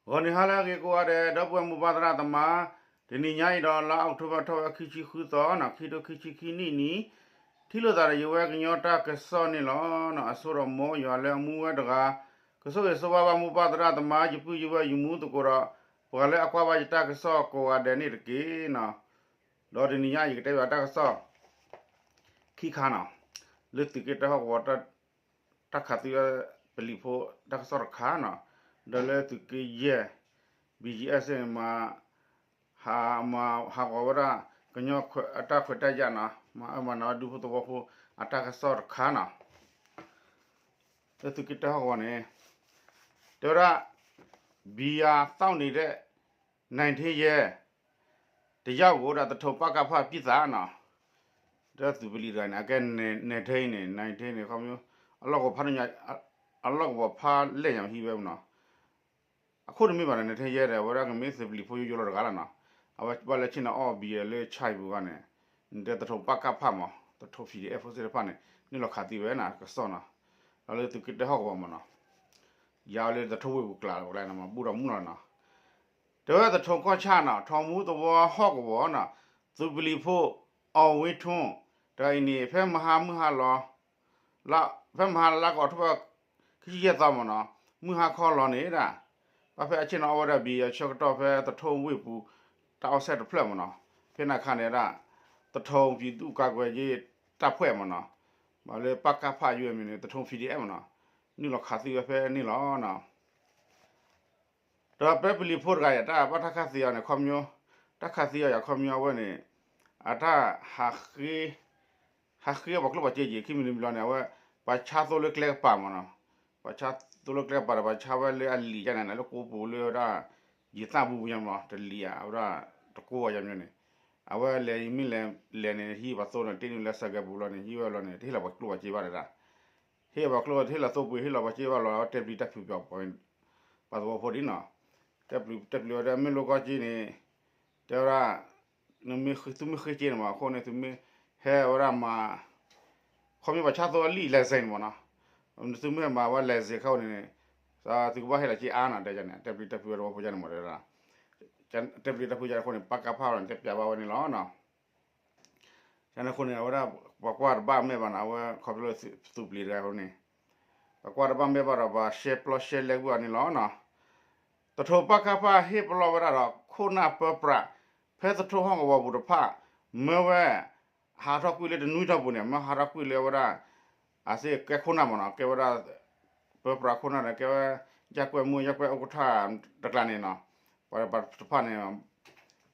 ဂီၤနံၤဟါလၢအဂ့ၤကိးဂၤဒဲး ဒီပုၢ်ဝဲၢ်မိၢ်ပၢ်သရၣ်သမါ, တနံၤညါအံၤဒီးလါအီးကထိဘၢၣ်ထီၣ်ဝဲခံဆံဃုသီန့ၣ် ခံထိခံဆံခံနံၣ်န့ၣ်, ထံၣ်လိာ်သးဒီးယဝဲကညီတၢ်ကစီၣ်န့ၣ်လီၤ. အစိဒီးမ်ယွၤလၢအမူဝဲတဂၤ, ကဆိၣ်ဂ့ၤဆိၣ်ဝါဘၣ်မိၢ်ပၢ်သရၣ်သမါ ယပုၢ်ယဝဲၢ်ယမူသကိးဒီး ပှၤလၢအကွၢ်ဘၣ်ယတၢ်ကစီၣ်ကိးဂၤဒဲးန့ၣ်တက့ၢ်န့ၣ်. ဒီးတနံၤညါအံၤ ယကတဲဘၣ်တၢ်ကစီၣ် ခံခါန့ၣ်, လၢသုးက့တၢဟီၣ်ကဝီၤ တၢ်ခးသံဝဲပလံၤဖိတၢ်ကစီၣ်တခါန့ၣ်, ဒီးလၢသုးက့ယဲၢ် ဘံၣ်ယံၣ်အဲၣ်စ့ၣ်န့ၣ် မၤဟးဂီၤဝဲဒၣ် ကညီတၢ်ခွဲးတၢ်ယာ်န့ၣ်, မၤအၢမၤနးဝဲဒူဖိသဝီဖိအတၢ်ကစီၣ်တခါန့ၣ်, လၢသုးက့တၢဟီၣ်ကဝီၤန့ၣ် တဲဝဲဒၣ် ဘံယၤသီၣ်န့ၣ်ဒဲး နၢၤထ့ယဲၢ် တယၢ်ဂိၣ်ဒၣ်သထိးပၢ်ကၣ်ဖၣ်ပံၣ်သးန့ၣ်, ဒီးသုးပလံၤတဂၤန့ၣ် အကဲ နၢၤထ့န့ၣ် နၢၤထ့န့ၣ် ခီဖျိ အလီၢ်ကဝီၤဖးဒိၣ်ညါ အလီၢ်ကဝီၤဖးလဲၢ်ညါဟံးဝဲမ့ၢ်န့ၣ်, အခိၣ်တမ့ၢ်ဘၣ်န့ၣ် နၢၤထ့ယဲၢ်ဒီး အဝဲဒၣ်ကမ့ၢ်သုးပလံၤဖိယိယိလီၤတဂၤလီၤန့ၣ်, အဝဲဘၣ်လၢဆ့ၣ်နီၤအီၣ်ဘံယၤလၢဆၣ်အံၤပူၤဂၤန့ၣ်, နတဲသထိးပၢ်ကၣ်ဖၣ်မ့ၢ် သထိး ပီၣ်ဒံၣ်အဲၣ် ဖိသ့ၣ်တဖၣ်န့ၣ် နုာ်လီၤခးသံဝဲန့ၣ်ကစီၣ်န့ၣ်, ဒီးလၢသုးက့တၢဟီၣ်ကဝီၤမ့ၢ်န့ၣ်, ယၤဝဲလၢသထိးဝ့ၢ်ပူၤကျါလီၤန့ၣ် မ့ၢ်ဘူၣ်ဒီးမူလီၤန့ၣ်, တဲဝဲသထိးကီၢ်ဆၣ်န့ၣ် ထိးမူသဝီဟီၣ်ကဝီၤန့ၣ်, သုးပလံၤဖိ အီၣ်ဝ့ထူၣ် တဂၤအံၤန့ၣ် ဖဲမဟါမုၢ်ဟါလီၤ ဖဲမဟါလါကီးထိဘၢၣ် ခံဆံယဲၢ်သီမ့ၢ်န့ၣ်, မုၢ်ဟါခီလီၤန့ၣ်ဒၣ်, ဘၣ်ဖဲအဆ့ၣ်နီၤအီၣ်ဝဲဒၣ်ဘံယၤဆၢကတီၢ်ဖဲသထိးဝ့ၢ်ပူၤ တၢ်အီၣ်ဆဲးတဖျၢၣ်မ့ၢ်န့ၣ်, ဖဲန့ၣ်အခါန့ၣ်ဒၣ် သထိး ပံသူၣ်ကါကွဲးယ့ၢ်တၢ်ဖှဲးမ့ၢ်န့ၣ်, ဘၣ်လၢပၢ်ကၣ်ဖၣ်ယဲၢ်မ့ၢ်န့ၣ် သထိး ပီၣ်ဒံၣ်အဲၣ် မ့ၢ်န့ၣ်, နုာ်လီၤခးသံဝဲဖဲန့ၣ်လီၤန့ၣ် ဒီးဖဲပလံၤဖိတဂၤအံၤ တၢ်ဘၣ်တၢ်ခးသံအီၤန့ၣ် ခီပညီ, တၢ်ခးသံအီၤယၤခီပညီအဝဲန့ၣ်, အတၢ် ဟးဃ့အီၤပှၤကျိၣ်ပှၤစ့ယံာ် ခံမံၤတမံၤလီၤန့ၣ် အဝဲ ပှၤဆါသိလၢကျဲကပၤမ့ၢ်န့ၣ်, ပှၤဆါသိလၢကျဲကပၤဒီး ပှၤဆါဝဲလၢအလံာ်ယါန့ၣ် လၢကိးပူၤလၢဝဲဒၣ် ယံာ်သၣ်ပူၤပူၤညါမ့ၢ်န့ၣ် တလံာ်ဧါ အဝဲဒၣ်တကိးဝဲယါမ့ၢ်န့ၣ်, အဝဲလဲၤမ့ၢ်လဲၤလဲၤန့ၣ် ဟံးပှၤသိန့ၣ် တ့နုာ်လၢစဲးကဲးပူၤလီၤန့ၣ် ဟံးဝဲလီၤန့ၣ် တဟ့ၣ်လီၤပှၤကျိၣ်ပှၤစ့ဘၣ်တဒၣ် ဟ့ၣ်ပှၤကျိၣ် ဟ့ၣ်လီၤသိပှ့ၤ ဟ့ၣ်လီၤပှၤစ့ဘၣ်လီၤ တဲပျံၤတၢ်ဖုးပှၤ ပှၤသဝီဖိဒ်န့ၣ်, တဲပျံၤ တဲပျံၤဝဲဒၣ် မ့ၢ်လိၣ်ကီၢ်က့န့ၣ်, တဲဝဲဒၣ်, သုမ့ၢ်ဃ့က့န့ၣ်မ့ၢ် အဃိန့ၣ် သုမ့ၢ်ဟဲဝဲဒၣ်မၤ ခီမ့ၢ်ပှၤဆါသိအလံာ် license န့ၣ်မ့ၢ်န့ၣ်, သုမ့ၢ်မၤဝဲ license ခါန့ၣ်န့ၣ်, သုကဘၣ်ဟ့ၣ်လီၤစ့အါန့ၣ် တဲန့ၣ် တဲပျံၤတၢ်ဖုးဝဲသဝီဖိယါန့ၣ်မ့ၢ်တဲဒၣ်, တဲပျံၤတၢ်ဖုးယါန့ၣ်အဃိန့ၣ် ပၢ်ကၣ်ဖၣ်လီၤန့ၣ် တဲပျံၤဘၣ်ဝဲန့ၣ်လီၤ. န့ၣ်အဃိန့ၣ် အဝဲဒၣ် ပှၤကွၢ်တဘၣ်မဲာ်ဘၣ်န့ၣ် အဝဲခီဖျိလၢသုးပျံၤတဂၤအဃိန့ၣ်, ပှၤကွၢ်တဘၣ်မဲာ်ဘၣ်ဒီး ပှၤရှဲပျီရှဲလဲကွံာ်အီၤန့ၣ်လီၤ. သထိးပၢ်ကၣ်ဖၣ်ဟ့ၣ်ပလီၢ်ဝဲဒၣ်ဒီး ခိၣ်နၢ်ပၢပြး ဖဲသထိးဟီၣ်ကဝီၤပူၤတဖၣ် မၢဝဲ ဟးထီၣ်ကွံာ်လၢတနွံတီၢ်ပူၤန့ၣ် မၢဟးထီၣ်ကွံာ်လၢအဝဲဒၣ် အစ့ၢ်ကဲခိၣ်နၢ်မ့ၢ်န့ၣ် ကဲဝဲဒၣ် ပၢပြးခိၣ်နၢ်ဒီး ကဲဝဲ ယၢ်ကွဲၢ်မူ ယၢ်ကွဲၢ်အူကထၣ်တကျါန့ၣ်န့ၣ်, ပှၤတဖၣ်န့ၣ် ပံ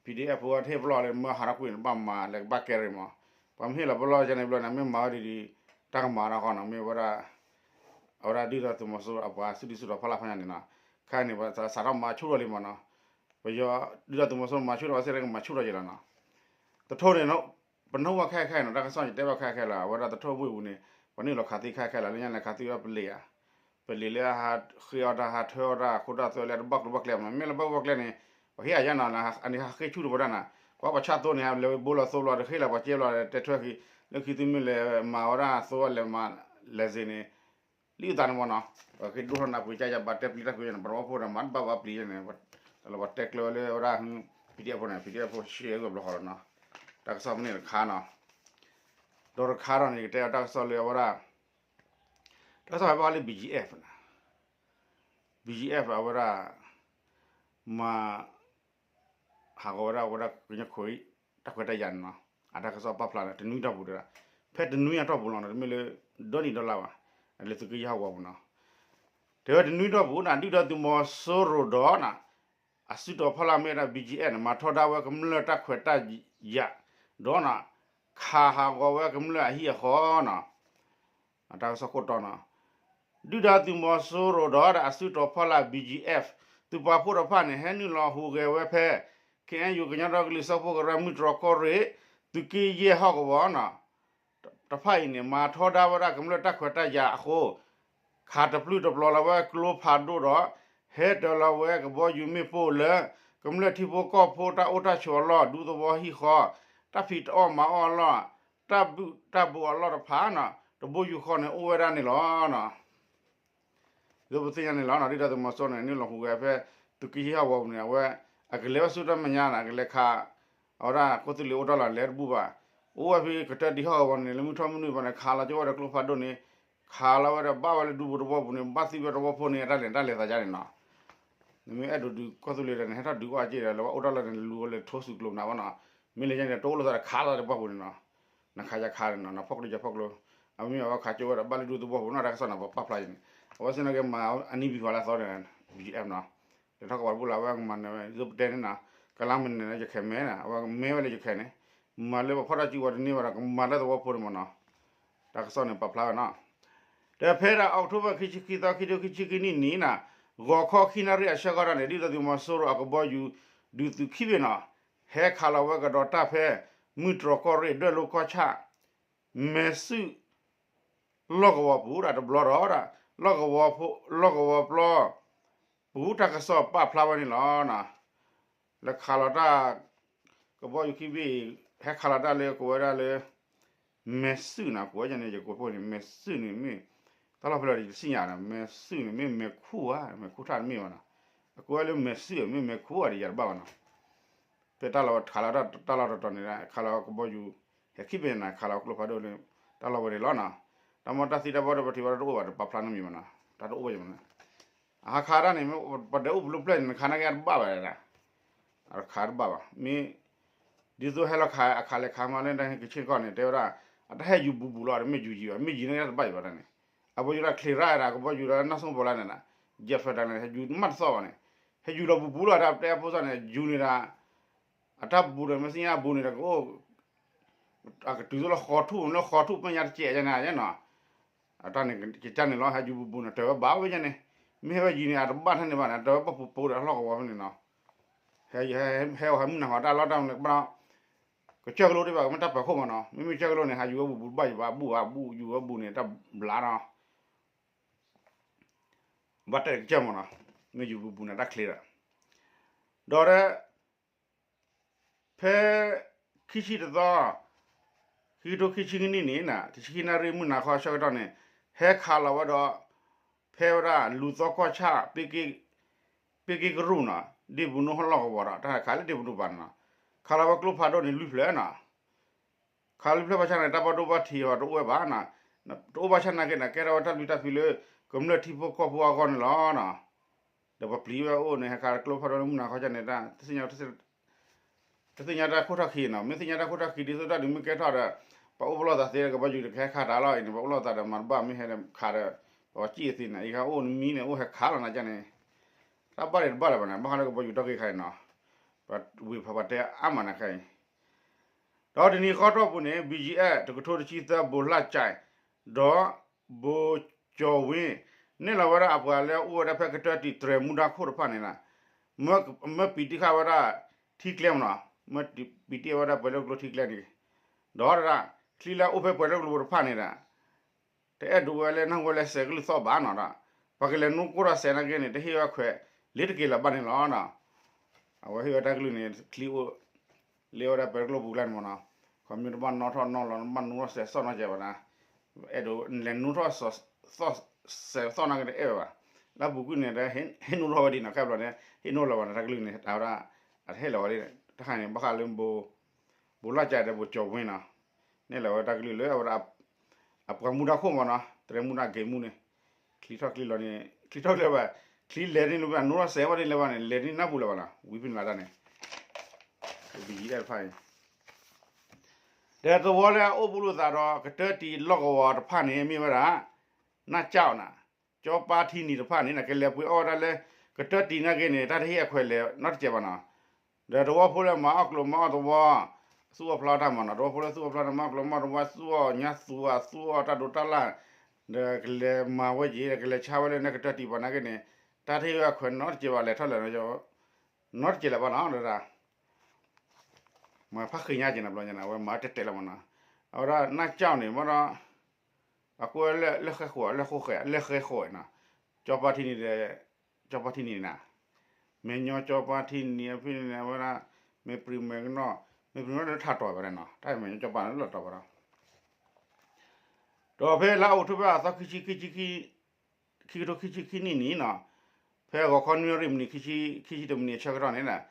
ၤဒံၣ်အဲၣ်ဖိ တဟ့ၣ်ပလီၢ်လၢမၢဟးထီၣ်ကွံာ်န့ၣ် ဘၣ်မၤလဲၤကဘၣ်ကဲရ့ၣ်မ့ၢ်, ပှၤမ့ၢ်ဟ့ၣ်လီၤပလီၢ်ယါန့ၣ်ဘျီန့ၣ် မ့ၢ်မၤဝဲဒ်ဒ် တၢ်ကမၤတၢ်ဃီန့ၣ် မ့ၢ်ဝဲဒၣ် အဝဲဒၣ်ဒုၣ်ဒါသုးမီၤစိရိၤအပှၤစုဒုၣ်စုတီၤဖီလာ်ဖဲညါန့ၣ်န့ၣ်, ခဲအံၤန့ၣ် ပစးထီၣ်မၤဆူၣ်ထီၣ်လံမ့ၢ်န့ၣ်, ပယီၤဒုၣ်ဒါသုးမီၤစိရိၤမၤဆူၣ်ထီၣ်ဝဲစ့ၢ်ကီး ကမၤဆူၣ်ထီၣ်က့ၤလီၤန့ၣ်, သထိးန့ၣ် ပနၢ်ဟူဘၣ်ခဲခဲန့ၣ် တၢ်ကစီၣ်ယတဲဘၣ်ခဲခဲလီၤ အဝဲဒၣ်သထိးဝ့ၢ်ပူၤန့ၣ် ပှၤနုာ်လီၤခးသံခဲခဲလီၤ လၢညါန့ၣ် ခးသံဝဲပလံၤဧါ, ပလံၤလၢအဟးဃ့အီၣ်တၢ် ဟးထၢအီၣ်တၢ် အခိၣ်တၢ်သၢလၢတဘၣ်ကျိၤဘၣ်ကျဲမ့ၢ်န့ၣ် မ့ၢ်လၢဘၣ်ကျိၤဘၣ်ကျဲန့ၣ် ပှၤဟ့ၣ်အယါန့ၣ် အန့ၣ်ဟးဃ့ဆူၣ်တပှၤဒၣ်န့ၣ် ကွၢ်ပှၤဆါသိန့ၣ် လဲၤဝဲဘိလီၤသိဘျီ တဟ့ၣ်လီၤပှၤစ့ဘျီ တဲထွဲဃံၤ လၢခံသုမ့ၢ်လဲၤမၤဝဲဒၣ်သိလဲၤမၤ လဲၤစ့န့ၣ် လံအသးန့ၣ်မ့ၢ်န့ၣ် ပကဒိၣ်ထီၣ်နၢ်ပှ့ၤကယဘၣ်တဲပျံၤတၢ်ဖုးယါန့ၣ် ပှၤသဝီဖိဒီးမၤတဘၣ်ဘၣ်ပျံၤယါန့ၣ် လၢပှၤတဲကျၢၤဝဲလၢဝဲဒၣ် ပံၤဒံၣ်အဲၣ်ဖိန့ၣ် ပံၤဒံၣ်အဲၣ်ဖိရှဲဂၢၢ်ဘျီဃီလီၤန့ၣ် တၢ်ကစီၣ်ဖဲန့ၣ်တခါန့ၣ် ဒီးတခါဒီးန့ၣ် ယကတဲအီၤတၢ်ကစီၣ်လၢအဝဲဒၣ် တၢ်ကစီၣ်ဖဲဘၣ်ဃးလၢ ဘံၣ်ယံၣ်အဲၣ်န့ၣ် ဘံၣ်ယံၣ်အဲၣ် အဝဲဒၣ် မၤ ဟးဂီၤဝဲဒၣ် အဝဲဒၣ်ကညီခိၣ်အံၤ တၢ်ခွဲးတၢ်ယာ်န့ၣ်လီၤ. အတၢ်ကစီၣ်ပာ်ဖျါန့ၣ် တနွံတီၢ်ပူၤတဒၣ် ဖဲတနွံအတီၢ်ပူၤလီၤန့ၣ် တမ့ၢ်လၢ ဒီနံၤဒီလါဘၣ် လၢသုးက့ယဲၢ်ဟီၣ်ကဝီၤပူၤန့ၣ် တဲဝဲတနွံတီၢ်ပူၤန့ၣ် ဒုၣ်ဒါသုးမီၤစိရိၤဒီး အစုတီၤဖီလာ်မ့ၢ်ဝဲဒၣ် ဘံၣ်ယံၣ်အဲၣ်န့ၣ် မၤထီဒါဝဲကမျၢၢ်တၢ်ခွဲးတၢ်ယာ် ဒီးန့ၣ် ခးဟးဂီၤဝဲကမျၢၢ်အဟံၣ်အဃီန့ၣ် အတၢ်ကစီၣ်ခိၣ်တီန့ၣ် ဒုၣ်ဒါသုးမီၤစိရိၤဒီးအစုတီၤဖီလာ် ဘံၣ်ယံၣ်အဲၣ် သုးပာ်ဖှိၣ်တဖၣ်န့ၣ် ဟဲနုာ်လီၤဟူးဂဲၤဝဲဖဲ ခ့ၣ်အဲၣ်ယူၣ် ကညီဒီကလုာ်စၢဖှိၣ်ကရၢ မုၢ်တြီၢ်ကီၢ်ရ့ၣ် သုးက့ယဲၢ်ဟီၣ်ကဝီၤန့ၣ် တဖၣ်အံၤန့ၣ် မၤထီဒါဝဲဒၣ်ကမျၢၢ်တၢ်ခွဲးတၢ်ယာ်အဃိ ခးတပျုာ်တပျီၤလီၤဝဲကျိဖးဒိၣ်ဒီး ဟဲတၢၤလီၤဝဲကဘီယူၤမ့ၣ်ပိၢ်လၢ ကမျၢၢ်ထံဖိကီၢ်ဖိတၢ်အိၣ်တၢ်ဆိးအလီၢ် ဒူသဝီဟံၣ်ဃီ တၢ်ဖံးတအီၣ်မၤအီၣ်အလီၢ် တၢ်ဘုၣ်တၢ်ဘိးအလီၢ်တဖၣ်န့ၣ် တဘိယူၢ်ဃီန့ၣ်အိၣ်ဝဲဒၣ်န့ၣ်လီၤ. ဒ်ပသ့ၣ်ညါန့ၣ်လီၤ ဒုၣ်ဒါသုးမီၤစိရိၤန့ၣ် နုာ်လီၤဟူးဂဲၤဖဲ သုးက့ယဲၢ်ဟီၣ်ကဝီၤပူၤန့ၣ် အဝဲ အကလဲၤဝဲဆူတၢ်မဲာ်ညါန့ၣ် အကလဲၤခး အဝဲဒၣ်ကီၢ်သူလ့ၤအိၣ်တၢ်လီၢ်လဲၤတဘူၣ်ဘၣ်, အိၣ်ဝဲဖဲကတၢၢ်တံၢ်ဟီၣ်ကဝီၤန့ၣ် လၢမုၢ်ထီၣ်မုၢ်နုာ်ဘၣ်န့ၣ် ခးလီၤကၠိဝဲဒီးကျိဖးဒိၣ်န့ၣ် ခးလီၤဝဲဒီးဘၣ်ဝဲလၢဒူပူၤသဝီပူၤန့ၣ် ဘၣ်သံဝဲသဝီဖိန့ၣ် အတၢ်လဲၤတၢ်လဲၤသးယါန့ၣ်နီၤ, နမ့ၢ်အဲၣ်ဒိးဒုးကီၢ်သူလ့ၤဒီးန့ၣ် ဟဲထီၣ်ဒုးအီၣ်က့ၤဒီး လၢဘၣ်အိၣ်တၢ်လီၢ်န့ၣ် လူၤဝဲလၢထိစူၤကျိၤမနုၤဘၣ်နီၤ, မ့ၢ်လၢညါန့ၣ် တအိၣ်လိာ်သးဒီးခးလီၤသဝီပူၤန့ၣ်နီၤ, နခးယခးန့ၣ်နီၤ နဖီၣ်ကျိယဖီၣ်ကျိ, အမ့ၢ်အဝဲခးကၠိဝဲဒီးဘၣ်လၢဒူသဝီပူၤနီၤ တၢ်ကစီၣ်န့ၣ် ပပာ်ဖျါအံၤန့ၣ် အဝဲသ့ၣ်နာ်က့မၤအနံၣ်ဘံၤဖးလၢအသီန့ၣ် ဘံၣ်အဲၣ်နီၤ လဲၤထီၣ်ကဝီၤတဘူၣ်လၢအဝဲကမၤနၢၤဝဲ ယိပတဲန့ၣ်နီၤ, ကလါမ့ၢ်နၢၤလၢယခဲမဲနီၤ အဝဲကမ့ၢ်ဝဲလၢယခဲန့ၣ်, မၤလၢပဖီၣ်တၢ်စုကဝဲၤတန့ၢ်ဘၣ်ဒီး ကမၤလၢသဝီဖိန့ၣ်မ့ၢ်နီၤ, တၢ်ကစီၣ်န့ၣ်ပာ်ဖျါဝဲနီၤ, ဒီးဖဲဒၣ် October ခံဆံခံသီ ခံထိခံဆံခံနံၣ်န့ၣ်နီၤ, ဂီၤခီခံနၣ်ရံၣ်အဆၢကတီၢ်န့ၣ် ဒ်သိးသုးမီၤစိရိၤအကဘီယူၤ ဒုးသုးခံဘ့ၣ်နီၤ, ဟဲခးလီၤဝဲကဒီးတၢ်ဖဲ မုၢ်တြီၤကီၢ်ရ့ၣ် ဒွဲၣ်လိၤကီၢ်ဆၣ် မဲာ်စုၣ် လီၢ်ကဝီၤပူၤဒၣ်တဘျီဒီး လီၢ်ကဝီၤပျီ ပူၤတၢ်ကစီၣ်ပာ်ဖျါဝဲန့ၣ်လီၤ. လၢခးလီၤတၢ် ကဘီယူၤခံဘ့ၣ် ဟဲခးလီၤတၢ်လၢကဝဲဒၣ်လၢ မဲာ်စုၣ်နီၤ ကဝဲန့ၣ် ယကိးဖိန့ၣ် မဲာ်စုၣ်န့ၣ်မ့ၢ် တၢ်လီၢ်ဖဲလဲၣ်ဒီးတသ့ၣ်ညါနီၤ မဲာ်စုၣ်န့ၣ်မ့ၢ်မဲာ်ခူၣ်ဧါ မဲာ်ခူၣ်ထၣ်တမ့ၢ်ဘၣ်နီၤ အကဝဲလၢမဲာ်စုၣ်မ့ၢ်မဲာ်ခူၣ်ဧါဒီးယၤတဘၣ်ဘၣ်နီၤ ဖဲတၢ်လီၢ်ခးလီၤတၢ်လီၢ်တတီၤန့ၣ် ခးလီၤကဘီယူၤ ဟဲခံဘ့ၣ်န့ၣ် ခးလီၤကျိဖးဒိၣ်လၢ တၢ်လီၢ်ဝဲန့ၣ်လီၤနီၤ တၢ်မ့ၢ်တၢ်သံတၢ်ဘၣ်ဒိဘၣ်ထံးဘၣ်ဒိတအိၣ်ဘၣ် တပာ်ဖျါနီတမံၤဘၣ်နီၤ တၢ်တအိၣ်ဘၣ်ယမနီၤ အဟးခးတၢ်န့ၣ် ပဒဲအိၣ်ပူၤလၢပျၢၢ်န့ၣ် နခးနာ်က့တဘၣ်ဘၣ် အတခးတဘၣ်ဘၣ် မ့ၢ် ဒ်သိးဟဲလီၤခး အခးလဲၤခးမးလၢတၢ်ဟဲကဆ့ၣ်ကီၢ်န့ၣ် တဲဝဲဒၣ် အတၢ်ဟဲယူၤဘူးဘူးလီၤ တမ့ၢ်ယူၤယံၤဘၣ် မ့ၢ်ယူၤန့ၣ်တဘၣ်ယံၤဘၣ်တၢ်န့ၣ် အဘီယူၤဒၣ်ချ့ရၣ်ဒၣ် ကဘီယူၤဒီးနၢ်စိဘီလါန့ၣ် jet fighter န့ၣ် ဟဲယူၤမးတသီၣ်ဘၣ်န့ၣ် ဟဲယူၤလီၤဘူးဘူးလီၤ တၢ်တဲအဖိသၣ်န့ၣ် ယူၤန့ၣ်ဒၣ် အတၢ်ဘူးဒီး မ့ၢ်သ့ၣ်ညါအဘူးန့ၣ်ဒီး ကအိၣ် အကတုၤသိးလၢဃီထူၣ် လၢဃီထူၣ်ပညါတစဲးယါန့ၣ်နီၤ အတၢ်န့ၣ် ကကန့ၣ်လီၤ ဟဲယူၤဘူးဘူးန့ၣ် တၢ်ဝဲဘၣ်ဝဲယါန့ၣ် မ့ၢ်ဟဲဝဲယံၤန့ၣ် အတဘၣ်ထၢန့ၣ်ဘၣ်န့ၣ် တၢ်ဝဲပှၤပူၤပူၤဒီးလီၢ်ကဝီၤဖဲန့ၣ်နီၤ ဟဲ ဟဲ ဟဲအီၤဟဲမုၢ်နၤဟီတၢ်လီၢ်တၢ်မနုၤကဘၣ် ကစၢၢ်ကလိတဘၣ် ကမ့ၢ်တၢ်ပၢၤခိၣ်မးနီၤ မ့မ့ၢ်ကစၢၢ်ကလိန့ၣ် ဟးယူၤဝဲဘူးဘူးတဘၣ်ယံၤဘၣ် ဘူးအဘူးယူၤဝဲဘူးန့ၣ် တၢ်ဘျါနီၤ ဘၣ်တဲကစၢၢ်မးနီၤ မ့ၢ်ယူၤဘူးဘူးန့ၣ် တၢ်ချ့ဒီး ဒီး ဖဲ ခံဆံတသီ ခံကထိခံဆံနံၣ်န့ၣ် တဆံခံနၣ်ရံၣ်မုၢ်နၤခီအဆၢကတီၢ်န့ၣ် ဟဲခးလီၤဝဲဒီး ဖဲဝဲဒၣ်လူၤသီကီၢ်ဆၣ် ပ့က့ကရူၢ်နီၤ ဒ့ပူၤနူဟီၣ်လီၢ်ကဝီၤဒီး တၢ်ခးလၢဒ့ပူၤနူဘၣ်န့ၣ်နီၤ ခးလီၤဝဲကျိဖးဒိၣ်န့ၣ်လွံၢ်ဖျၢၣ်နီၤ ခးလွံၢ်ဖျၢၣ်ဘၣ်ဆၣ်န့ၣ် တၢ်ဘၣ်ဒိဘၣ်ထံးအီၤတအိၣ်ဝဲဘၣ်နီၤ တအိၣ်ဘၣ်ဆၣ်နာ်က့န့ၣ် ကဲထီၣ်ဝဲတၢ်လွံၢ်တၢ်ဖံးလၢ ကမျၢၢ်ထံဖိကီၢ်ဖိအဂီၢ်န့ၣ်လီၤနီၤ ဒီးပပျံၤဝဲအိၣ်န့ၣ် ဟဲခးကျိဖးဒိၣ်လၢမုၢ်နၤခီကန့ၣ် တၢ် တသ့ၣ်ညါတၢ်ခိၣ်ထီၣ်ခံနီၤ မ့ၢ်သ့ၣ်ညါတၢ်ခိၣ်ထီၣ်ခံဒ်သိးတၢ်ဒုးမ့ၢ်ကဲထီၣ်ဒီး ပှၤအိၣ်ပလီၢ်သးသ့ ကဘီယူၤဒီးကဟဲခးတၢ်လီၤအံၤန့ၣ် ပှၤအိၣ်လီၢ်သးဒီးမၤတဘၣ်မ့ၢ်ဟဲခးဒီး ပှၤစံၣ်အသ့န့ၣ် အံၤခါအိၣ်နမံန့ၣ် အိၣ်ဟဲခးလီၤနၤကန့ၣ် တၢ်ဘၣ်ဒံးတဘၣ်လၢၤဘၣ်န့ၣ် ဘၣ်ဃးလၢကဘီယူၤထီၣ်က့ၤခါအံၤနီၤ ပှၤဝံၤဖးပှၤတဲအါမးနၤခဲအံၤ ဒီးတနံၤဃီတီၢ်ပူၤန့ၣ် ဘံၣ်ကၠံၣ်အဲၣ် တကထိတဆံသၢ ဘိးလၢ်ကၠဲး ဒီး ဘိးကၠီၤဝ့ နဲၣ်လီၤဝဲဒၣ်အပှၤလၢအအိၣ်ဝဲဒၣ်ဖဲကတၢၢ်တံၢ်တြဲၤမူဒါခိၣ်တဖၣ်န့ၣ် မၢပံာ်တံၢ်ဃာ်ဝဲဒၣ်ထံကျဲမးနီၤ မၢပံာ်တံၢ်ဝဲဒၣ်ပှဲၤလၢကျိထံကျဲန့ၣ် ဒီးဒၣ် ချံလၢအအိၣ်ဖဲပှဲၤလၢကျိပူၤတဖၣ်န့ၣ်ဒီး တအဲၣ်ဒိးဝဲလၢနၢ်ဟူဝဲလၢစဲးကလုၢ်သီၣ်ဘၣ်နီၤဒီး ပှၤကလဲၤနူကိၢ်ထီၣ်စဲးနာ်က့န့ၣ် တဟ့ၣ်ဝဲခွဲးလၢတက့ၤလၢၤဘၣ်န့ၣ်လီၤ. အဝဲဟ့ၣ်ဝဲတၢ်ကလုၢ်န့ၣ် ချံအိၣ် လၢဝဲဒၣ်ပှဲၤလၢကျိပူၤကျါန့ၣ်မးနီၤ ခီမ့ၢ်တဘၣ်နီၣ်ထီၣ်နီၣ်လီၤ တဘၣ်နူထီၣ်စဲးသီၣ်နီတစဲးဘၣ်န့ၣ် အဲၣ်ဒိးလဲၤနူထီၣ်စဲးသီၣ်နာ်က့တအဲၣ်ဝဲဘၣ်. လၢအပူၤကွံာ်န့ၣ် ဟ့ၣ်နူထီၣ်ဝဲဒ်နီၤ ခဲဘျီန့ၣ် ဟ့ၣ်နူထီၣ်လၢၤဘၣ်န့ၣ် တၢ်ကလုၢ်န့ၣ် တၢ်ဝဲဒၣ် အတဟ့ၣ်လၢၤဝဲဒ်န့ၣ် တခါန့ၣ် ဘၣ်ဃးလၢ ဘိးလၢ်ကၠဲးဒီးဘိးကၠီၤဝ့နီၤ န့ၣ်လၢဝဲတၢ်ကလုၢ်လၢအဝဲဒၣ် အပှၤမူဒါခိၣ်မးနီၤ တြဲၤမူဒါဂ့ၤမူန့ၣ် ချံထီၣ်ချံလီၤန့ၣ် ချံထီၣ်ချံလီၤဘၣ် ချံလဲၤန့ၣ်လၢဘၣ် နူထီၣ်စဲးဝဲဒ်လဲၣ်ဘၣ်န့ၣ် လဲၤန့ၣ်နၢ်ပူၤလၢၤဘၣ်နီၤ ဝံဖံနလၤတၢ်န့ၣ် ဘံၣ်ယံၣ်အဲၣ်တဖၣ်အံၤ ဒီးသဝီလၢအအိၣ်ဘူးလိာ်သးဒီး ကတၢၢ်တံၢ်လီၢ်ကဝီၤတဖၣ်န့ၣ် မ့ၢ်ဝဲဒၣ် နၢ်ကၠီၣ်နီၤ ကၠီပၤထံနံၤတဖၣ်န့ၣ် ကလဲၤပှ့ၤအီၣ်ဝဲဒၣ်လၢ ကတၢၢ်တံၢ်နာ်က့န့ၣ် တၢ်တဟ့ၣ်အခွဲးလဲၤနီတစဲးဘၣ်နီၤ ဒီးသဝီဖိလၢမၤအီၣ်ကျိၤမၤအီၣ်သဝီ သူၣ်အီၣ်ဖျါအီၣ်တၢ်မးနီၤ သဝီဖိလၢသူၣ်အီၣ်ဖျါတၢ်မၤအီၣ်ကျိၤမၤအီၣ်သဝီ သူၣ်အီၣ်ညါသူၣ်အသူၣ်အီၣ်တၢ်ဒိးတၢ်လၢ် ဒီးကလဲၤမၤဝဲက့ၤ ဒီးကလဲၤဆါဝဲလၢနကတၢၢ်တံၢ်ပှၤနာ်က့န့ၣ် တၢ်တဟ့ၣ်ဝဲအခွဲးနီတစဲးဘၣ်လဲၤထီၣ်လဲၤ နီတစဲးလၢၤဘၣ်နီၤ ဒီး မၤဖးဃ့ညါက့ၤနၤဘျီညါန့ၣ် အဝဲမၤတတဲာ်လၢမးနီၤ အဝဲဒၣ်နၢ်ကၠီၣ်န့ၣ် မ့ၢ်ဒီး အကွဲးလၢဃဲဃိး လၢဃိးဃဲ လၢဃဲဃိးနီၤ ကၠီပၤထံနံၤဒီး ကၠီပၤထံနံၤန့ၣ်နီၤ မဲာ်ညီကၠီပၤထံနံၤအဖဲန့ၣ် အဝဲဒၣ် မ့ၢ်ပြံမဲာ်ကနီၣ် မ့ၢ်ပြံမဲာ်ကနီၣ်လၢထးတီၤဝဲဒၣ်နီၤ တၢ်မဲာ်ညီကၠီပၤန့ၣ်လီၤတီၤဝဲဒီး ဒီးဖဲလါအီးကထိဘၢၣ်အသီ ခံဆံ ခံဆံ ခံကထိခံဆံခံနံၣ်န့ၣ်နီၤ ဖဲဂီၤခီနွံနၣ်ရံၣ်မံးနံး ခံဆံတမံးနံးအဆၢကတီၢ်န့ၣ်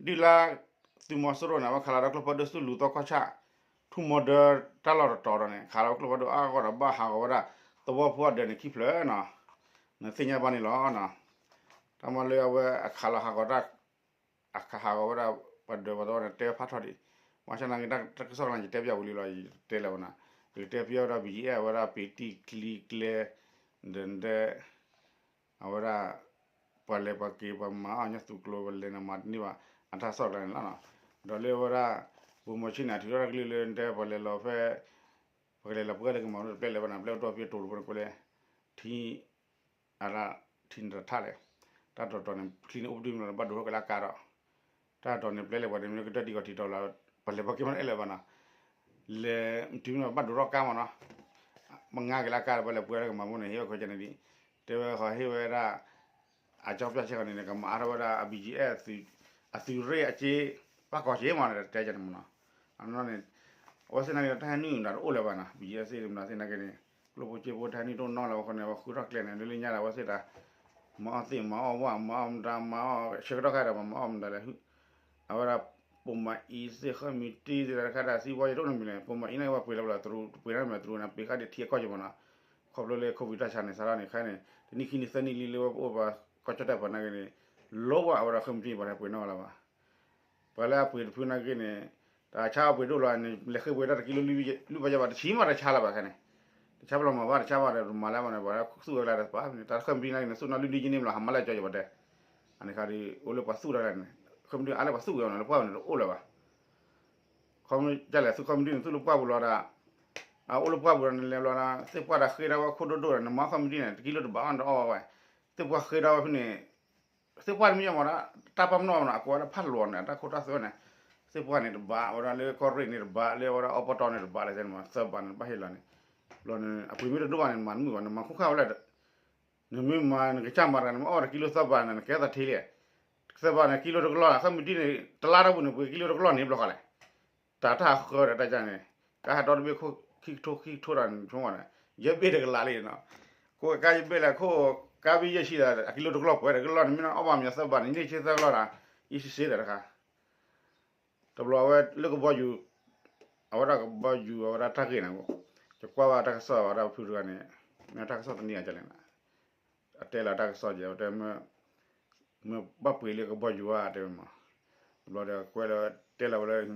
ဒုၣ်ဒါသုးမီၤစိရိၤန့ၣ် အဝဲခးလီၤဒီးကျိဖးဒိၣ်ဆူလူၢ်သီကီၢ်ဆၣ် ထူၣ်မီဒၢတၢ်လီၢ်တတီၤဒီးန့ၣ် ခးလီၤကျိဖးဒိၣ်အါဂီၢ်ဒီးဘၣ်ဟးဂီၤဝဲဒၣ် သဝီဖိအဒၢးန့ၣ်ခံဖျၢၣ်နီၤ, နသ့ၣ်ညါဘၣ်န့ၣ်လီၤ. တၢ်မၤလၢအဝဲအခးလီၤဟးဂီၤတၢ် အခးဟးဂီၤဝဲဒၣ် ပှၤဒၢးပှၤသဝီန့ၣ် တဲဖးထီၣ်ဒံး, ဘၣ်ဆၣ်နာ်က့ တၢ်ကစီၣ်ကျါန့ၣ် ယတဲပျးဝံၤလံလီၤ ယတဲလၢၤဘၣ်နီၤ, ယကတဲပျးဝဲဒၣ် ဘီကၠံၣ်အဲၣ် အဝဲဒၣ်ပ့ၤတံၢ်ချံကျဲ ဒီး အဝဲဒၣ် ပှၤလဲၤပှၤက့ၤ ပှၤမၤအီၣ်ညါသုးကျိၤ ပလဲၤနမၤတန့ၢ်ဘၣ် အတၢ်ကစီၣ်ကျါန့ၣ်လီၤ. ဒီးလၢအဝဲဒၣ် ဗိုလ်မှူးချစ်န့ၣ် အထုးထီၣ်တၢ်ကလုၢ်လၢတဲပှၤလဲၤလီၤဖဲ ပှၤကလဲၤလီၤပှဲၤလၢကမၤတပျဲလဲၤဘၣ်နီၤ ပျဲအတီၢ်ဖဲတိၤတပှဲၤန့ၣ်ကွဲလဲၣ် ထံ အဒၣ် ထံနတထၣ်လဲၣ်, တၢ်တီၤတီၤန့ၣ် ချံန့ၣ်အိၣ်ပတုာ်မနီၤ ဘၣ်ဒိးထီၣ်က့ၤလၢအကါဒီး တၢ်တီၤန့ၣ် ပျဲလဲၤပှၤန့ၣ် မ့ၢ်ကတၢၢ်ဒံးကီၤထံးတီၤလီၤ ပှၤလဲၤပှၤက့ၤမ့ၢ်အဲၣ်လၢၤဘၣ်နီၤ, လဲၤတုၤမ့ၢ်ဘၣ်ဒိးထီၣ်ကါမနီၤ, မငါက့ၤလၢအကါဒီး ပှၤလဲၤပှဲၤလၢကမၤမူန့ၣ် ဟ့ၣ်ဝဲခွဲးကန့ၣ်ဒံး, တဲဝဲဃီဟ့ၣ်ဝဲဒၣ် အကၠီပျၢ်ဆဲဃီန့ၣ် ကမၤအါထီၣ်ဝဲဒၣ်အ ဘီကၠံၣ်အဲၣ် အသုးရ့ၣ်အက့ ဘၣ်ကီးက့ၤမနီၤ တဲကန့ၣ်မနီၤ, အနီၢ်န့ၣ် အဝဲသ့ၣ်နာ်က့ တၢ်ဟဲနုာ်မတၤတအိၣ်လၢၤဘၣ်နီၤ ဘီကၠံၣ်အဲၣ် သ့ၣ်မတၤသ့ၣ်နာ်က့န့ၣ် ကျိဖိစ့ဖိတၢ်ဟဲနုာ်တအိၣ်နီတဂၤလၢၤဘၣ်အဃိန့ၣ် အဝဲဃုထီၣ်ကျဲန့ၣ် လၢလၢညါဒီး အဝဲသ့ၣ်တၢ် မၤအီၣ်သ့ၣ်မၤအီၣ်ဝၣ် မၤအီၣ်မတၤ မၤအီၣ်ဆၢကတီၢ်ခဲအံၤဒီး မၤအီၣ်မတၤလဲၣ် အဝဲဒၣ် ပိာ်မၤအံၤသ့ၣ် ဃၢမံၤတံၢ်သ့ၣ်တခါဒီး သံဝဲယတအိၣ်နီတမံၤလဲၣ် ပိာ်မၤအံၤန့ၣ် ပှၤပှ့ၤလီၤဘၣ်လီၤ တရူးပှ့ၤနီတမံၤလီၤ တရူးန့ၣ် ပှ့ၤဃာ်ဒံးထံအကီၢ်က့ၤမနီၤ, ခီဖျိလၢ COVID တၢ်ဆါန့ၣ် စးထီၣ်န့ၣ် ခဲအံၤန့ၣ် တနံၣ်ခံနံၣ်သၢနံၣ်လံလၢဝဲပအိၣ်ဘၣ် ကီၢ်ကၠီၣ်တဲၣ်ပှၤနာ်က့န့ၣ် လိၣ်ဘၣ်အဝဲဒၣ်ဃၢမံၤတံၢ်ပှၤတပှ့ၤနီတဂၤလၢၤဘၣ် ပှၤလၢအပှ့ၤတဖုနာ်က့န့ၣ် တၢ်ဆါအပှ့ၤဒိၣ်လီၤန့ၣ် လဲၤဃ့ပှ့ၤတၢ်တကံလိ လုၢ်ဘၣ်ယဘၣ်တဆံမးတၢ်ဆါလၢၤဘၣ်ခဲန့ၣ်, တဆါပလီၤမၤဘၣ်တဆါဘၣ်ဒီးမၤလၢမၤန့ၣ် ပှၤသူၣ်ဝဲကျါဒီးပာ်န့ၣ် တၢ်ဃၢမံၤတံၢ်နာ်က့န့ၣ် သူၣ်နီၢ်လုၢ်ဒံကန့ၣ်ဘျီ ဟးမၤလၢကၠီယဘၣ်တဲ, အန့ၣ်ခါဒီး အိၣ်လၢပှၤသူၣ်တၢ်န့ၣ် ဃၢမံၤတံၢ်အါလၢပှၤသူၣ်ဝဲမနီၤ လၢပှၢ်ပူၤန့ၣ်တအိၣ်လၢၤဘၣ် ခီမ့ၢ်ကလဲၣ် သူၣ်ဃၢမံၤတံၢ်န့ၣ် သူၣ်လၢပှၢ်ပူၤလီၤဒီး အအိၣ်လၢပှၢ်ပူၤဒီးနလဲၤဘျီဒီး သ့ၣ်ပှၢ်ဒီးဃ့ထီၣ်ဝဲခိၣ်ဒိၣ်ဒိၣ်ဒီး နမၤဃၢမံၤတံၢ်န့ၣ် တကံလိတဘးအီၣ်န့ၣ်တအီၣ်ဝဲ, သ့ၣ်ပှၢ်ဃ့ထီၣ်ဝဲဖဲန့ၣ် သ့ၣ်ပှၢ်တမ့ၢ်မနီၤ တၢ်ပာ်ပနီၣ်မနီၤ အကိးဝဲလၢဖးလီၤန့ၣ် တၢ်ခိၣ်တၢ်သွဲန့ၣ်, သ့ၣ်ပှၢ်န့ၣ်တဘး အဝဲဒၣ်လၢကီၢ်ရ့ၣ်န့ၣ်တဘး လၢအဝဲဒၣ်အီပီတီၢ်န့ၣ်တဘးလၢသဲန့ၣ်မနီၤ သၢဘးန့ၣ် ဘၣ်ဟ့ၣ်လီၤန့ၣ်, ဘျီန့ၣ် အပှ့ၤမ့ၢ်တဒိၣ်ဘၣ်န့ၣ် နမၤတမုာ်ဘၣ် နမၤခိၣ်ခါဝဲလၢ နမ့ၢ်မၤနကစၢ်မၤတဂၤန့ၣ် မ့ၢ်အီၣ်တကံလိသၢဘးန့ၣ် နကဲသးထ့လံ, သၢဘးန့ၣ် ကံလိတကလီၢ် ဃၢမံၤတံၢ်န့ၣ် တလါတၢ်ပူၤန့ၣ်ပှ့ၤကံလိတကလီၢ်န့ၣ်ဘျီဃီလဲၣ် တၢ်တၢ်ဃၢဒီးတၢ်ကန့ၣ် ကါဟးတီတဘ့ၣ်ခိၣ်ခံကထိခံကထိဒီးနဆိကမိၣ်န့ၣ် ယဲၢ်ဘ့ၣ်တကလးလံနီၤ, ခိၣ်ကါယဲၢ်ဘ့ၣ်လဲၣ် ခိၣ်ကါဘ့ၣ်ယဲၢ်ဆံဒီး အကံလိတကလီၢ်ပှဲၤတကလီၢ်န့ၣ် မ့ၢ်အီၣ်ဘၣ်မ့ၢ်သၢဘးန့ၣ် န့ၢ်ဆံသၢကလီၢ်ဒီး ယဲၢ်ဆံစ့ဒီးတခါ တဘျီအဝဲလၢကဘီယူၤ အဝဲဒၣ်ကဘီယူၤအဝဲဒၣ်တၢ်ဂ့ၢ်န့ၣ် ယကွၢ်ဘၣ်တၢ်ကစီၣ်ဝဲဒၣ်ဖုတဂၤန့ၣ် မ့ၢ်တၢ်ကစီၣ်တနံၤအံၤလဲၣ် အတဲလီၤတၢ်ကစီၣ်ကဲ တဲ မ့ၢ်ဘၣ်ပှ့ၤလၢကဘီယူၤဧါ တဲဝဲမး, တဘျီဒီးကွဲးလၢ တဲလီၤဝဲလၢ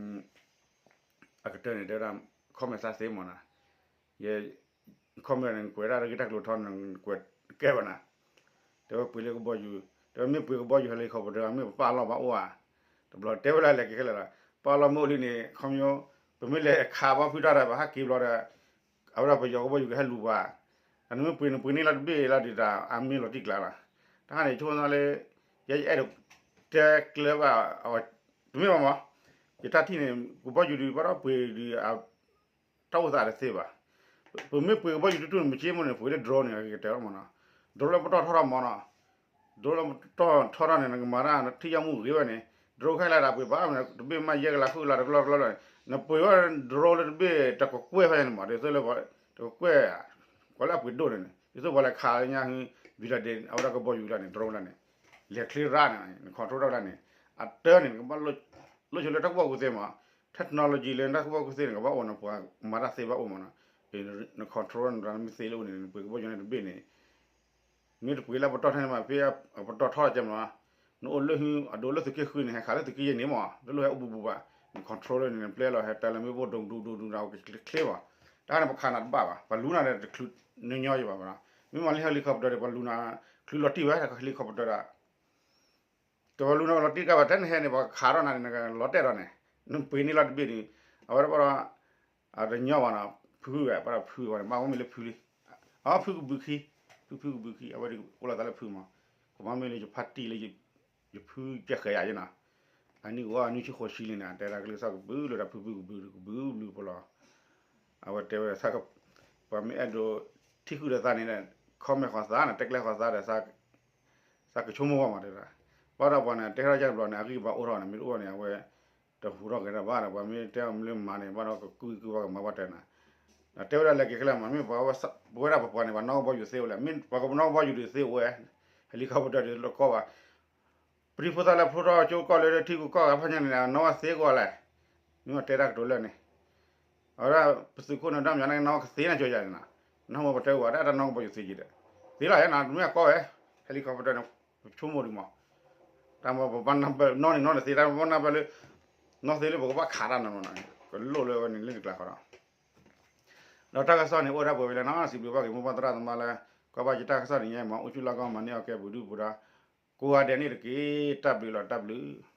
အကတၢၢ်န့ၣ် တဲဝဲဒၣ် comment သးသ့မးနီၤ, ယ comment န့ၣ် ကွဲးဒၣ်တၢ်ဂ့ၢ်တၢ်ကျိၤထီန့ၣ် ကွဲးကဲဘၣ်နီၤ, တဲဝဲပှ့ၤလၢကဘီယူၤ တဲဝဲမ့ၢ်ပှ့ၤကဘီယူၤ helicopter မ့ၢ်ပပာ်လီၢ်ဘၣ်အိၣ်ဧါ, တဘျီတဲဝဲဒၣ်လဲၤက့ၤခဲလၢာ်လီၤ, ပာ်လီၢ်မ့ၢ်အိၣ်လံန့ၣ် ခီမညိ ပမ့ၢ်လဲၤခးဘၣ်ဖုတၢ်ဒီး ပဟးက့ၤဘျီဒီး အဝဲဒၣ်ပယီၤကဘီယူၤကဟဲလူၤပှၤ, အနမ့ၢ်ပှ့ၤန့ၣ်ပှ့ၤန့ၢ်လီၤတဘ့ၣ်လီၤဒုးတၢ် အမ့ၢ်လီၤတံၢ်ကျါလီၤ, တၢ်ခါန့ၣ် ဆိကမိၣ်လၢ ယဲယအဲၣ်ဒိး တဲကျဲဘၣ် တမ့ၢ်ဘၣ်မး, ယတၢ်ထံၣ်န့ၣ် ကဘီယူၤဒုး ဘၣ်ဒီးပှ့ၤဒုး တၢ်အိၣ်သးတသ့ဘၣ်, ပမ့ၢ်ပှ့ၤကဘီယူၤတတူၢ်န့ၣ် မ့ၢ်က့မ့ၢ်န့ၣ် ပှ့ၤလၢ drone န့ၣ် ကတဲမးနီၤ, drone လၢပတီၢ်ထီၣ်ထီၣ်မးနီၤ, drone လၢပတီၢ်ထီၣ်ထီၣ်န့ၣ် နကမၤတၢ်ထံၣ်ယၢ်မူဂ့ၤဝဲန့ၣ်, drone ခဲလၢာ်ဒၣ်ပှ့ၤဘၣ်မး တဘ့ၣ်မးယဲၢ်ကလးဃုကလးတကလီၢ်တကလီၢ်လီၤ, နပှ့ၤဝဲ drone လၢတဘ့ၣ်တကကွဲၢ်ဖဲန့ၣ်မး ဒ်သိးလၢ တကကွဲၢ် ကွၢ်လၢအပှ့ၤဒိၣ်န့ၣ်န့ၣ် ဒ်သိးပှၤလဲၤခးလၢညါ ဟူ ဘံၣ်လၢဒ့ၣ် အဝဲဒၣ်ကဘီယူၤလၢန့ၣ် drone လၢန့ၣ် လဲၤချ့ရၣ်န့ၣ် န control တၢ်လၢန့ၣ် အတၢ်န့ၣ် နကဘၣ် လိၣ်ဆိလၢတၢ်ကူၣ်ဘၣ်ကူၣ်သ့မး, technology လၢတၢ်ကူၣ်ဘၣ်ကူၣ်သ့န့ၣ် ကဘၣ်အိၣ်န့ၣ် ပှၤမၤတၢ်သ့ဘၣ်အိၣ်မးနီၤ, န control နတၢ်မ့ၢ်သ့လၢအိၣ်န့ၣ် နပှ့ၤကဘီယူၤန့ၣ်တဘ့ၣ်န့ၣ် မ့ၢ်တပှ့ၤလၢပတီၢ်ထဲန့ၣ်မး ဖဲအပတီၢ်ထီၣ်ကဲမး, နအိၣ်လၢဟူ အဒိလၢသုးက့ဃုန့ၣ် ဟဲခးလၢသုးက့ယဲၢ်န့ၣ်မး တလိၣ်ဟဲအိၣ်ဘူးဘူးဘၣ်, န control လၢန့ၣ် နပျဲလီၤဟဲတၢ်လၢမ့ၣ်ပိၢ်ဒိၣ်ဒိၣ်ဒိၣ်ဒိၣ် အဝဲကချ့ဘၣ်, တၢ်န့ၣ်ပခးနၤတဘၣ်ဘၣ် ပှၤလူၤနၤဒီးတချုးနညီယဘၣ်ဘၣ်နီၤ, မ့ၢ်မၤလၢ helicopter ဒီး ပှၤလူၤနၤ ချုးလီၤတံၢ်ဝဲ helicopter ဒီး တဝဲလူၤနၤလီၤတံၢ်ကါဘၣ် တၢ်နဟဲန့ၣ် ပှၤခးထီၣ်နၤန့ၣ် နကလီၤတဲာ်ဒီးန့ၣ် နပှ့ၤန့ၢ်လီၤတဘ့ၣ်န့ၣ် အဝဲဒၣ်ဘၣ်ဒီး အတညီဘၣ်နီၤ ဖုဝဲ ဘၣ်ဒီးဖုဝဲန့ၣ် ဘၣ်ဝဲမ့ၢ်လၢဖုလံ, အဖုကဘုးခံ, ဖုဖုကဘုးခံ အဝဲဒၣ်အိၣ်လီၤသးလၢဖုမး, ကမၤမ့ၢ်လၢယဖါတံၢ်လၢ ယဖုကဲဃဲၤယၤယဲနီၤ, အနံၣ်ကဝီၤအနွံဆံဃိးဆံလံန့ၣ် တဲဒၣ်ကလုၢ်သီၣ်ကဘုးလၢတၢ်ဖုဖုကဘုး ကဘုးဘျုးဖိလီၤ အဝဲတဲဝဲ ပှၤမ့ၢ်အဲၣ်ဒိးထံၣ်ဃုာ်ဒီးသးန့ၣ် comment ဃီၤသးန့ၣ် တဲကျဲဃီၤသးဒီး သးကဆိကမိၣ်ဘၣ်မးတဲဒၣ်, ဘၣ်ဒီးပှၤန့ၣ် တဲထီၣ်ယၢ်တဘျီန့ၣ် အဂံၢ်ဘါအိၣ်ထီၣ်န့ၣ် မ့ၢ်တအိၣ်န့ၣ် အဝဲ တဟူးထီၣ်က့ၤတၢ်ဘၣ်ဒီး ပှၤမ့ၢ်တဲအီၤမ့ၢ်လၢမၤန့ၣ် ဘၣ်ဒီးကကုၢ်ကုၢ်ဘၣ်ကမၤဘၣ်တဲနၤ, တဲဝဲဒၣ်လဲၤက့ၤခဲလၢာ်မး မ့ၢ်ပှၤဝဲဒၣ်ပပှၤန့ၣ် ပှၤနီၣ်ကဘီယူၤသ့ဝဲလဲၣ် မ့ၢ်ပှၤကနီၣ်ကဘီယူၤဒုးသ့ဝဲ, helicopter ဒ်သိးတကီဘၣ်, ပဒံဖိသၣ်လၢဖျိထီၣ်ကၠိကီၢ်လၢထံဂုၤကီၢ်ဂၤဖၣ်ညါန့ၣ် နီၣ်ဝဲသ့ကွၢ်လဲၣ်, မ့ၢ်တဲတၢ်ကတိၤလၢာ်န့ၣ်, အဝဲဒၣ် ပသုးခိၣ်နၢၤဒါမၠၤန့ၣ် နီၣ်ကသ့နၤကၠီယၤန့ၣ်နီၤ, နီၢ်မိၢ်ပတဲဝဲဒၣ်တၢ်နီၢ်ကဘီယူၤသ့က့ဒီး, သ့လီၤယဲနီၤ တမ့ၢ်အကီဝဲ, helicopter န့ၣ်, ပဆိကမိၣ်ဒံးမး, တၢ်မ့ၢ်ပဘၣ်နီၣ်န့ၣ်နီၣ်န့ၣ်သ့ တၢ်မ့ၢ်ဘၣ်နီၣ်ဘၣ်လၢ, နီၣ်သ့လၢပကဘၣ်ခးတၢ်နီၤနီၤ, ကလိၣ်လၢဝဲန့ၣ်လၢနကျါဃီဒီး ဒီးတၢ်ကစီၣ်န့ၣ် အိၣ်ဒၣ်ပှဲၤဝဲလၢနီၤ, စံးဘျုးဘၣ်က့ၤမိၢ်ပၢ်သရၣ်သမါလၢ ကွၢ်ဘၣ်ယတၢ်ကစီၣ်န့ၣ် ယဲမၤအိၣ်ဆူၣ်လၢကီၢ် မၤန့ၢ်အီၤကဲပူၤဒုပူၤဒီး, ကိးဂၤဒဲးန့ၣ်တက့ၢ်, တၢ်ဘျုးလီၤ တၢ်ဘျုး